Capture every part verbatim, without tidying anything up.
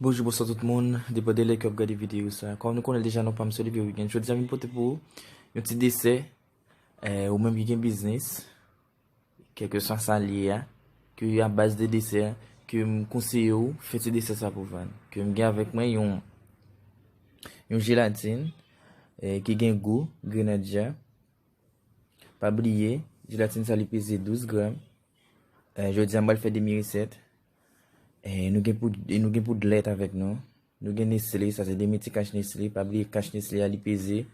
Bonjou, bonswa tout moun, depann de lè ke w ap gade videyo sa. Kòm nou konnen deja, non pa m se Olivier Wiggins. Jodi a m vin pote pou ou yon ti desè, eh, ou menm ki gen biznis, kèlkeswa sa l ye a, ki a baz de desè, ke m konseye w fè ti desè sa pou vann. Ke m gen avèk mwen yon, yon jelatin, eh, ki gen gou grenadya. Pa bliye, jelatin sa li peze douz gram. Eh, jodi a m pral fè demi resèt. Eh, nou gen poud, nou gen poud lèt avèk nou. Nou gen Nestlé, sa se demi ti kach Nestlé. Pa bliye kach Nestlé a li peze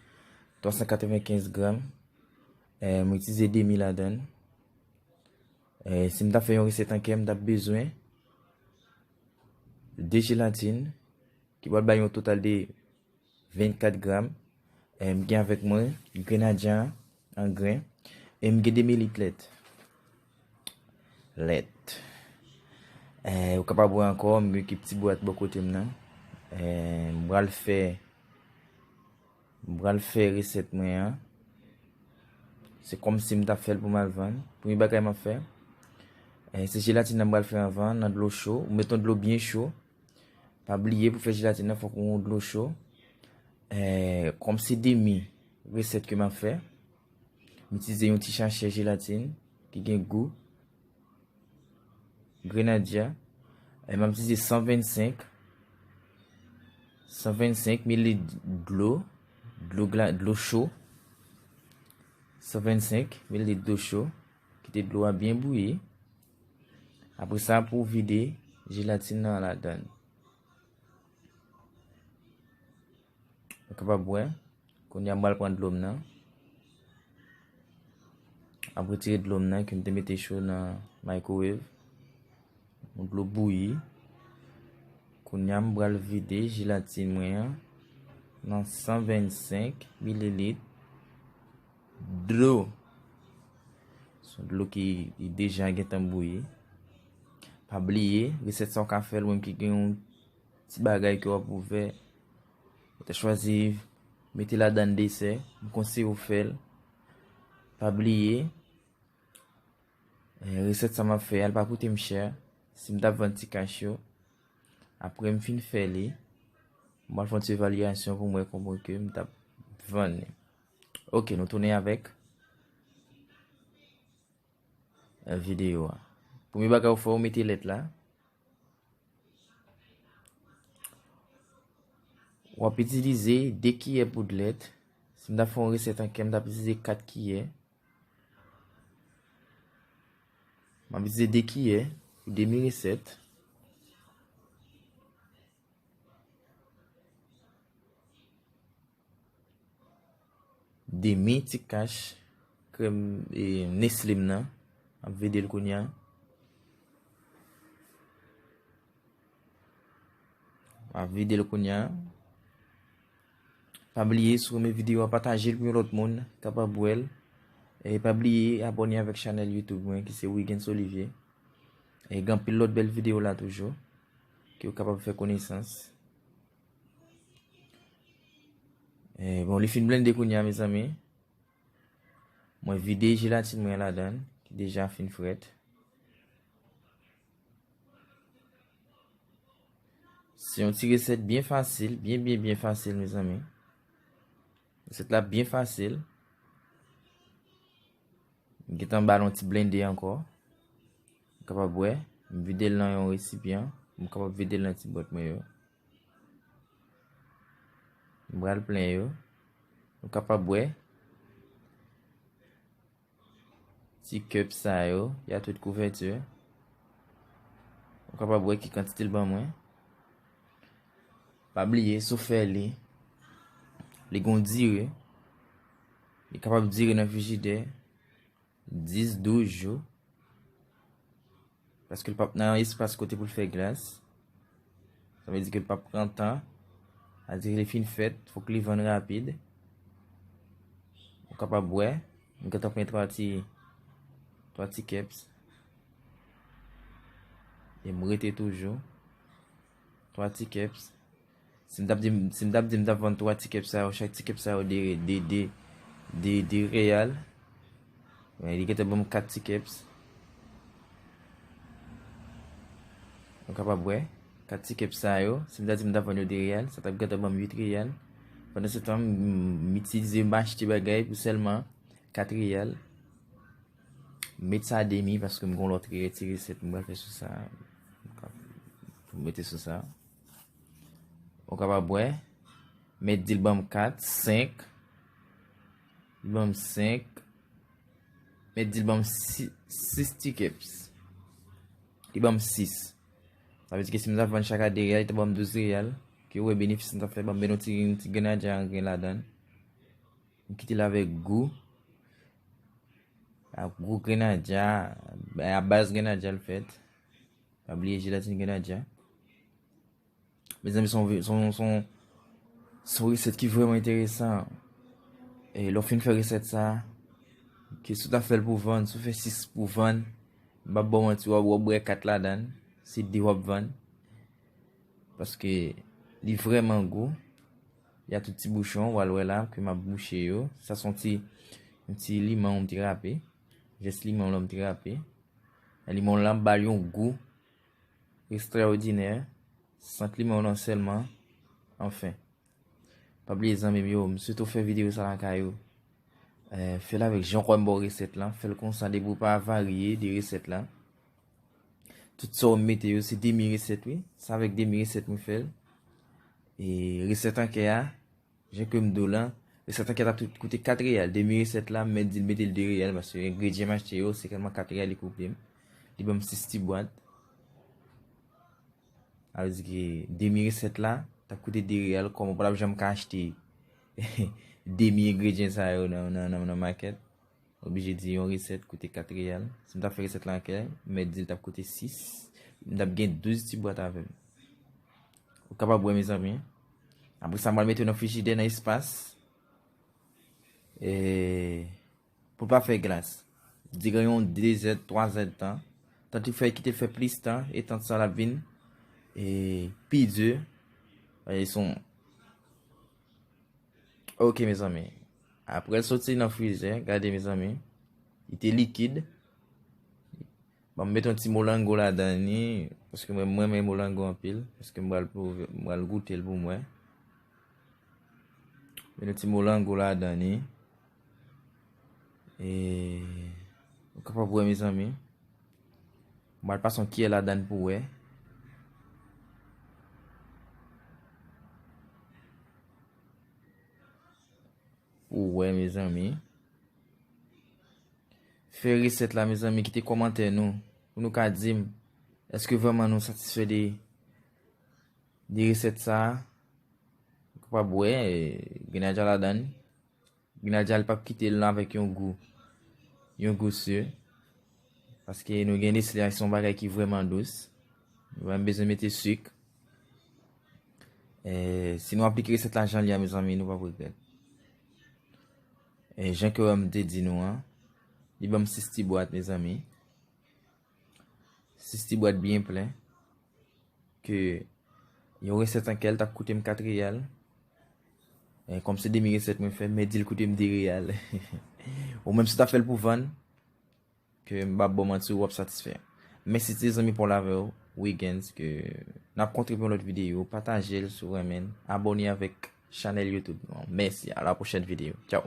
twa san katrevenkenz gram. Eh, m itilize demi ladan l. Eh, si m ta fè yon resèt an kè, m t ap bezwen de jelatin, ki pral bay yon total de vennkat gram. Eh, m gen avèk mwen grenadya an gren. E m gen demi lit lèt. Lèt. Eh, ou kapab wè ankò, m gen kèk ti bwat bò kote m nan. Eh, m pral fè, m pral fè resèt mwen an. Se kòmsi m t ap fè l pou m al vann. Premye bagay m ap fè, eh, se jelatin nan m pral fè anvan, nan dlo cho. Ou met yon dlo byen cho. Pa bliye pou fè jelatin nan, fòk ou gen dlo cho. Eh, kòm se demi resèt ke m ap fè, m itilize yon ti sachè jelatin ki gen gou grenadya. Eh, m ap itilize san vennsenk, san vennsenk milit dlo, dlo gla-, dlo cho. San vennsenk milit dlo cho. Kite dlo a byen bouyi. Apre sa, pou w vide jelatin nan ladan l. Ou kapab wè. Kounye a, m pral pran dlo m nan. M ap retire dlo m nan ke m te mete cho nan microwave. Yon dlo bouyi. Kounye a, m pral vide jelatin mwen an nan san vennsenk mililit dlo. Se yon dlo ki, ki deja gentan bouyi. Pa bliye, resèt sa w ka fè l, ou menm ki gen yon ti bagay ke w ap ouvè, ou te chwazi mete ladan desè, m konseye w fè l. Pa bliye, eh, resèt sa m ap fè a, l pa koute m chè. Si m t ap vann ti kach yo, apre m fin fè li, m pral fè yon ti evalyasyon pou m wè konbyen ke m t ap vann li. Ok, nou tounen avèk, eh, videyo a. Premye bagay ou fè, ou mete lèt la. W ap itilize de kiyè poud lèt. Si m ta fè yon resèt an kè, m t ap itilize kat kiyè. M ap itilize de kiyè pou demi resèt. Demi ti kach krèm, e, Nestlé m nan. M ap vide l kounye a. M ap vide l kounye a. Pa bliye, si w renmen videyo a, pataje l pou yon lòt moun kapab wè l. E pa bliye abòne avèk chanèl YouTube mwen ki se Wiggins Olivier. E gen anpil lòt bèl videyo la toujou ke w kapab fè konesans. E, bon, li fin blende kounye a, mezanmi. Mwen vide jelatin mwen ladan l, ki deja fin frèt. Se yon ti resèt byen fasil, byen, byen, byen fasil, mezanmi. Resèt la byen fasil. M gentan ba l yon ti blende ankò. M kapab bwè. M vide l nan yon resipyan. M kapab vide l nan ti bwat mwen yo. M pral plen yo. Nou kapab bwè. Ti cup sa yo, y a tout couverture. Ou kapab wè ki kantite l ban mwen. Pa bliye, si w fè li, li gon dire. Li kapab dire nan frijidè dis, douz jou. Paske l p ap nan espas kote pou l fè glas. Sa vle di ke l p ap pran tan. Sa vle di ke li fin fèt, fòk li vann rapid. Ou kapab wè, m gentan pran twa ti, twa ti cups. E m rete toujou. Twa ti cups. Si m t ap di, si m t ap di m t ap vann twa ti cups sa yo, chak ti cups sa yo de, de, de, de, de reyal. Men li gentan ban m kat ti cups. Nou kapab wè. Kat ti kèp sa yo, si m ta di m ta vann yo de reyal, sa t ap gentan ban m uit reyal. Pandan se tan, m, m itilize yo, m achte bagay pou sèlman kat reyal. M met sa a demi paske m gon lòt re-, ti resèt m pral fè sou sa. M ka mete sou sa. Ou kapab wè, mèt di l ban m kat, senk, li ban m senk, mèt di l ban m si-, sis ti kèps. Li ban m sis. Sa vle di ke si m ta vann chak a de reyal, li ta ban m douz reyal. Ke ou wè benefis m ta fè, ban m yon ti, ti grenadya an grenn ladan l. M kite l avèk gou. Ak gou grenadya, a baz grenadya l fèt. Pa bliye jelatin grenadya. Mezanmi, se yon, se yon, se yon, se yon resèt ki vrèman enteresan. E lè w fin fè resèt sa, ke si w ta fè l pou vann, si w fè sis pou vann, m p ap ba w manti, w ap, w ap bwè kat ladan l, se de w ap vann. Paske li vrèman gou. Y a tout ti bouchon, w al wè la, ke m ap bouche yo. Sa se yon ti, yon ti liman, yon ti rape. Jès liman w lan, m ti rape. Liman w lan ba l yon gou ekstraòdinè. Sant liman w lan sèlman. Anfen. Pa bliye zanmi m yo, m swete w fè videyo sa lakay ou. Eh, fè l avèk jan w kwè m ba w resèt lan. Fè l konsa depi w pa varye de resèt lan. Tout sa w mete yo, se demi resèt, wi. Se avèk demi resèt mwen fè l. E resèt an kè a, jan ke m di w lan, resèt an kè t ap tout koute kat reyal. Demi resèt la, m mèt di l mete l de reyal, paske engredyan m achte yo, se sèlman kat reyal li koute m. Li ban m sis ti bwat. Sa vle di ke demi resèt la, t ap koute de reyal, kòman w pa t ap janm ka achte demi engredyan sa yo nan, nan, nan, nan makèt. Oblije di yon resèt koute kat reyal. Si m ta fè resèt la an kè, m mèt di l t ap koute sis. M t ap gen douz ti bwat avè l. Ou kapab wè, mezanmi. Apre sa, m pral mete yo nan frijidè, nan espas. E, pou l pa fè glas. Diran yon de zè, twa zè tan. Tan li fè, kite l fè plis tan, e tan sa l ap vin, e, pi di. E, son, Ok, mezanmi. Apre l soti nan frizè, gade, mezanmi. Li te likid. Bon, m met yon ti molango ladan li, paske mwen, mwen renmen molango anpil, paske m pral pwouve, m pral goute l pou mwen. Met yon ti molango ladan li. E, ou kapab wè, mezanmi. M pral pase yon kiyè ladan l pou wè. Pou wè, mezanmi. Fè resèt la, mezanmi, kite kòmantè nou. Pou nou ka di m, èske vrèman nou satisfè de, de resèt sa a? Ou kapab wè, eh, grenadya ladan l. Grenadya l p ap kite l avèk yon gou, yon gou si. Paske nou gen Nestlé a, se yon bagay ki vrèman dous. Nou pa menm bezwen mete sik. Eh, si nou aplike resèt la jan li a, mezanmi, nou p ap regrèt. Eh, jan ke m te di nou an, li ban m sis ti bwat, mezanmi. Sis ti bwat byen plen. Ke yon resèt an kè l t ap koute m kat reyal. Eh, kòm se demi resèt mwen fè, m di l koute m de reyal. Ou menm si w ta fè l pou vann, ke m p ap ba w manti, w ap satisfè. Mèsi ti zanmi pa w la avè w, Wiggins, ke n ap kontre pou yon lòt videyo. Pataje l si w renmen l. Abòne avèk chanèl YouTube nou an. Mèsi, a la pwochèn videyo. Tchaw.